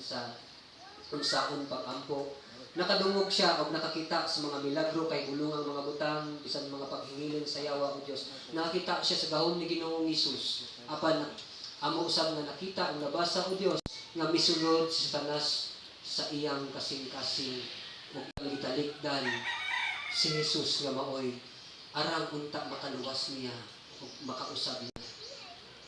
sa unsaon pag-ampo. Nakadungog siya og nakakita sa mga milagro kay hulungang mga butang, bisan mga paghingilin sa yawa, O Dios. Nakakita siya sa gahom ni Ginoong Hesus. Apan amo usab nga nakita ang nabasa, O Dios, nga misulod si Satanas sa iyang kasing-kasing ug ang gitalikdan si Jesus nga maoy arang unta makaluwas niya ug makausab niya.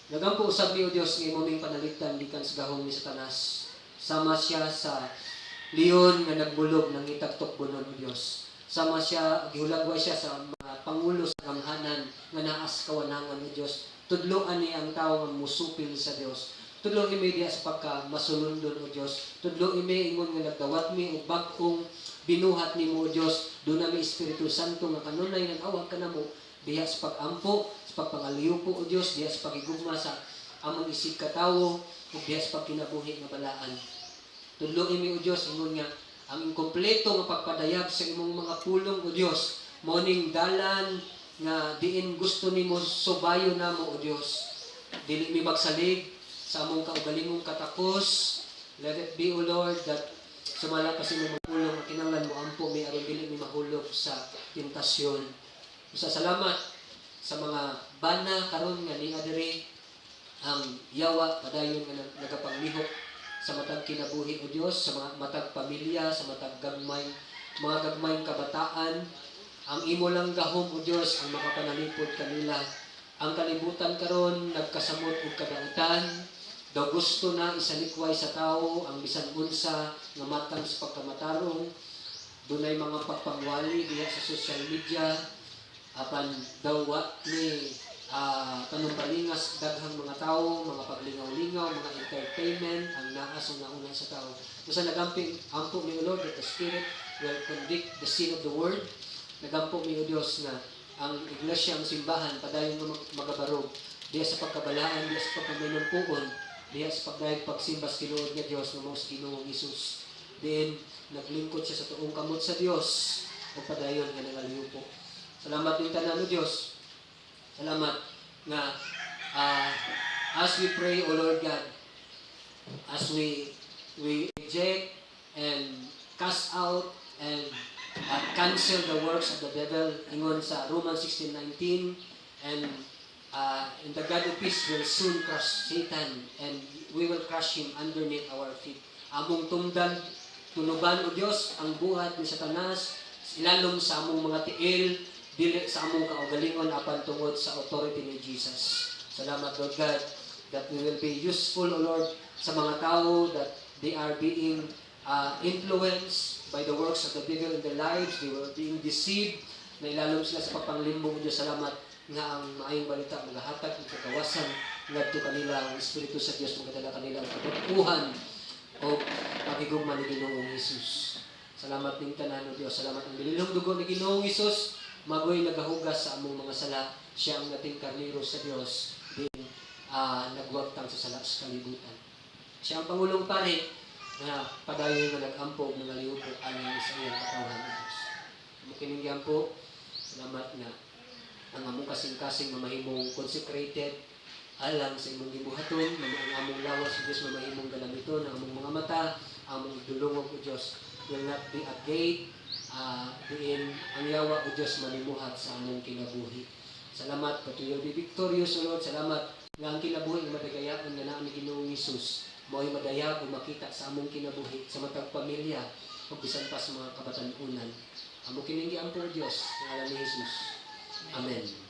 Nagampo usab mi, O Dios, nga imo ming panalikdan gikan sa gahom ni Satanas. Sama siya sa leon nga nagbulog nangitag tukbonon, O Dios. Sama siya, gihulagway siya sa mga pangulo sa gamhanan nga naa sa kawanangan, O Dios. Tudloan niya ang tao nga musupil sa Dios. Tudlo mi diha sa pagka masulundon, O Dios. Tudlo mi ingon nga nagdawat mi og bag-ong binuhat nimo, O Dios. Duna mi Espiritu Santo nga kanunay nag-awag kanamo diha sa pag-ampo, sa pagpangaliwpo, O Dios, diha sa pagigugma sa among isig katawo ug diha sa pagkinabuhi nga balaan. Tudlo mi, O Dios, ingon nga ang inkompleto nga pagpadayag sa imong mga pulong, O Dios, mao ning dalan nga diin gusto nimo subayo namo, O Dios. Dili mi magsalig sa among kaugalingong katakos. Let it be, O Lord, that sumala pa sa imong mga pulong nga kinahanglan mo ampo mi aron dili mi mahulog sa tentasyon. Usa, salamat sa mga bana karon nga nia diri. Ang yawa padayon nga nagapanglihok sa matag kinabuhi, O Dios, sa mga matag pamilya, sa matag gagmay, mga gagmayng kabataan. Ang imo lang gahom, O Dios, ang makapanalipod kanila. Ang kalibutan karon nagkasamot og kadautan, daw gusto na isalikway sa tao ang bisan unsa nga matang sa pagkamatarong. Dunay mga pagpangwali diha sa social media, apan daw wa ni panumpalingas daghang mga tao, mga paglingaw-lingaw, mga entertainment ang naa sa nauna sa tao. Usa, nagampi ampo mi, O Lord, that the Spirit will convict the sin of the world. Nagampo mi, O Dios, nga ang iglesia, ang simbahan, padayon nga magabarog diha sa pagkabalaan, diha sa pagkaminumpuon, diha sa pagdayeg pagsimba sa tinuod nga Dios nga mao sa Ginoong Hesus. Diin naglingkod siya sa tuong kamot sa Dios ug padayon nga nangaliwpo. Salamat din tanan, O Dios. Salamat nga as we pray, O Lord God, as we reject and cast out and cancel the works of the devil ingon sa Romans 16:19, and the God of peace will soon crush Satan and we will crush him underneath our feet. Among tumdan, tunuban, O Dios, ang buhat ni Satanas ilalom sa among mga tiil, dili sa among kaugalingon apan tungod sa authority ni Jesus. Salamat, Lord God, that we will be useful, O Lord, sa mga tao that they are being influenced by the works of the devil in their lives. They were being deceived na ilalom sila sa pagpanglimbong. O Diyos, salamat nga ang maayong balita magahatag ng kagawasan ngadto kanila. Ang Espiritu sa Dios magadala kanila og kabag-uhan o pagigugma ni Ginoong Hesus. Salamat ning tanan, O Dios. Salamat ang bililhong dugo ni Ginoong Hesus magoy nagahugas sa among mga sala. Siya ang nating karnero sa Dios din nagwagtang sa sala sa kalibutan. Siya ang pangulong pari nga padayon nga nag-ampo ug nangaliwpo alang sa iyang katawhan, O Dios. Amo kining giampo. Salamat nga ang among kasing-kasing mamahimong consecrated alang sa imong gibuhaton, ang among lawas, O Dios, mamahimong galamiton, ang among mga mata, among dulungog, O Dios, will not be a gate diin ang yawa, O Dios, manimuhat sa among kinabuhi. Salamat that we will be victorious, O Lord. Salamat nga ang kinabuhi nga madagayaon nga naa ni Ginoong Hesus mao'y madayag o makita sa among kinabuhi, sa matag pamilya ug bisan pa sa mga kabatan-unan. Amo kining giampo, O Dios, sa ngalan ni Jesus. Amen.